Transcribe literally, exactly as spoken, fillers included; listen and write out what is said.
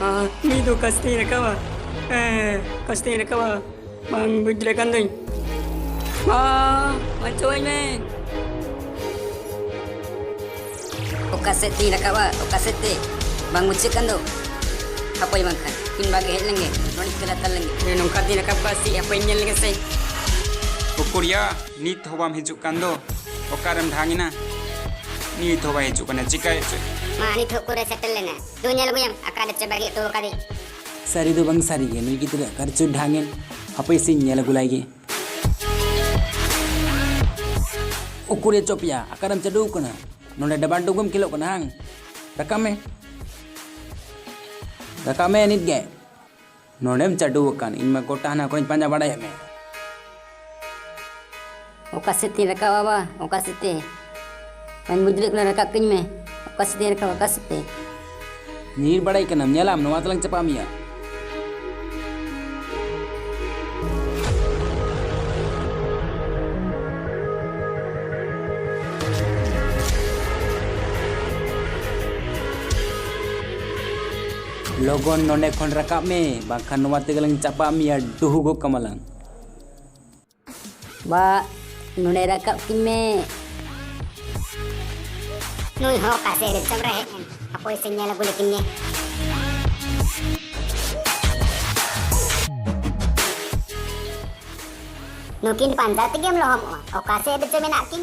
ᱟᱨ ᱱᱩᱭ ᱫᱚ ᱚᱠᱟ ᱥᱮᱫ ᱤᱧ ᱨᱟᱠᱟᱵᱟ? ᱦᱮᱸ, ᱚᱠᱟ ᱥᱮᱫ ᱤᱧ ᱨᱟᱠᱟᱵᱟ? ᱵᱟᱝ ᱵᱩᱡᱽ ᱫᱟᱲᱮᱭᱟᱜ ᱠᱟᱱ ᱫᱩᱧ᱾ ᱢᱟ, ᱵᱟᱧᱪᱟᱣᱟᱹᱧ ᱢᱮ᱾ ᱚᱠᱟ ᱥᱮᱫ ᱛᱤᱧ ᱨᱟᱠᱟᱵᱼᱟ, ᱚᱠᱟ ᱥᱮᱫ ᱛᱮ? ᱵᱟᱝ ᱵᱩᱡᱷᱟᱹᱜ ᱠᱟᱱ ᱫᱚ᱾ ᱦᱟᱯᱳᱭ ᱵᱟᱝᱠᱷᱟᱱ ᱠᱤᱱ ᱵᱟᱜᱮ ᱦᱮᱡ ᱞᱮᱱᱜᱮ, ᱱᱚᱰᱮ ᱪᱤᱠᱟᱹ ᱞᱟᱛᱟᱨ ᱞᱮᱱᱜᱮ᱾ ᱱᱚᱝᱠᱟ ᱛᱤᱧ ᱨᱟᱠᱟᱵ ᱠᱚᱣᱟ ᱥᱮ, ᱦᱟᱯᱳᱭ ᱧᱮᱞ ᱞᱮᱜᱮ ᱥᱮ᱾ ᱩᱠᱩᱨᱭᱟ, ᱱᱤᱛ ᱦᱚᱸ ᱵᱟᱢ ᱦᱤᱡᱩᱜ ᱠᱟᱱ ᱫᱚ᱾ ᱚᱠᱟᱨᱮᱢ ᱰᱷᱟᱝ ᱮᱱᱟ? ᱱᱤᱛ ᱦᱚᱸ ᱵᱟᱭ ᱦᱤᱡᱩᱜ ᱠᱟᱱᱟ, ᱪᱤᱠᱟᱹᱭᱮᱫ ᱪᱚᱭ? ᱢᱟ, ᱱᱤᱛ ᱦᱚᱸ ᱩᱠᱩᱨᱮ ᱥᱮᱴᱮᱨ ᱞᱮᱱᱟ? ᱫᱩ, ᱧᱮᱞ ᱟᱹᱜᱩᱭᱟᱢ, ᱚᱠᱟᱨᱮ ᱪᱚ ᱵᱟᱹᱜᱤ ᱦᱚᱴᱚ ᱟᱠᱟᱫᱮ᱾ ᱥᱟᱹᱨᱤ ᱫᱚ ᱵᱟᱝ ᱥᱟᱹᱨᱤ ᱜᱮ, ᱱᱩᱭ ᱜᱤᱫᱽᱨᱟᱹ ᱚᱠᱟᱨᱮ ᱪᱚ ᱰᱷᱟᱝ ᱮᱱ᱾ ᱦᱟᱯᱮ ᱥᱮᱧ ᱧᱮᱞ ᱟᱹᱜᱩ ᱞᱟᱭ ᱜᱮ᱾ ᱩᱠᱩᱨᱮ ᱪᱚᱯᱮᱭᱟ, ᱚᱠᱟᱨᱮᱢ ᱪᱟᱰᱚ ᱟᱠᱟᱱᱟ? ᱱᱚᱰᱮ ᱰᱟᱵᱟᱰᱩᱵᱩᱢ ᱠᱷᱮᱞᱳᱜ ᱠᱟᱱᱟ ᱦᱟᱝ? ᱨᱟᱠᱟᱵ ᱢᱮ, ᱨᱟᱠᱟᱵ ᱢᱮ ᱱᱤᱛ ᱜᱮ᱾ ᱱᱚᱰᱮᱢ ᱪᱟᱰᱚ ᱟᱠᱟᱱ, ᱤᱧ ᱢᱟ ᱜᱚᱴᱟ ᱦᱟᱱᱟ ᱠᱚᱨᱮᱧ ᱯᱟᱸᱡᱟ ᱵᱟᱲᱟᱭᱮᱫ ᱢᱮ᱾ ᱚᱠᱟ ᱥᱮᱫ ᱛᱤᱧ ᱨᱟᱠᱟᱵᱼᱟ ᱵᱟ? ᱚᱠᱟ ᱥᱮᱫ ᱛᱮ? ᱵᱟᱹᱧ ᱵᱩᱡᱽ ᱫᱟᱲᱮᱭᱟᱜ ᱠᱟᱱᱟ, ᱨᱟᱠᱟᱵ ᱠᱟᱹᱧ ᱢᱮ᱾ ᱚᱠᱟ ᱥᱮᱫ ᱛᱤᱧ ᱨᱟᱠᱟᱵᱼᱟ, ᱚᱠᱟ ᱥᱮᱫ ᱛᱮ? ᱧᱤᱨ ᱵᱟᱲᱟᱭ ᱠᱟᱱᱟᱢ, ᱧᱮᱞᱟᱢ, ᱱᱚᱣᱟ ᱛᱮᱞᱟᱝ ᱪᱟᱯᱟ ᱢᱮᱭᱟ᱾ ᱞᱚᱜᱚᱱ ᱱᱚᱰᱮ ᱠᱷᱚᱱ ᱨᱟᱠᱟᱵ ᱢᱮ, ᱵᱟᱝᱠᱷᱟᱱ ᱱᱚᱣᱟ ᱛᱮᱜᱮ ᱞᱟᱝ ᱪᱟᱯᱟ ᱢᱮᱭᱟ, ᱰᱩᱦᱩ ᱜᱚᱜ ᱠᱟᱢᱟ ᱞᱟᱝ᱾ ᱵᱟ, ᱱᱚᱰᱮ ᱨᱟᱠᱟᱵ ᱠᱤᱧ ᱢᱮ᱾ ᱱᱩᱭ ᱦᱚᱸ ᱚᱠᱟ ᱥᱮᱫ ᱨᱮ ᱪᱚᱝ ᱨᱮ ᱦᱮᱡ ᱮᱱ? ᱦᱟᱯᱳᱭ ᱥᱮ ᱧᱮᱞ ᱟᱹᱜᱩ ᱞᱮᱠᱤᱱ ᱜᱮ᱾ ᱱᱩᱠᱤᱱ ᱯᱟᱸᱡᱟ ᱛᱮᱜᱮᱢ ᱞᱚᱦᱚᱢᱚᱜᱼᱟ᱾ ᱚᱠᱟ ᱥᱮᱫ ᱨᱮᱪᱚ ᱢᱮᱱᱟᱜ ᱠᱤᱱ?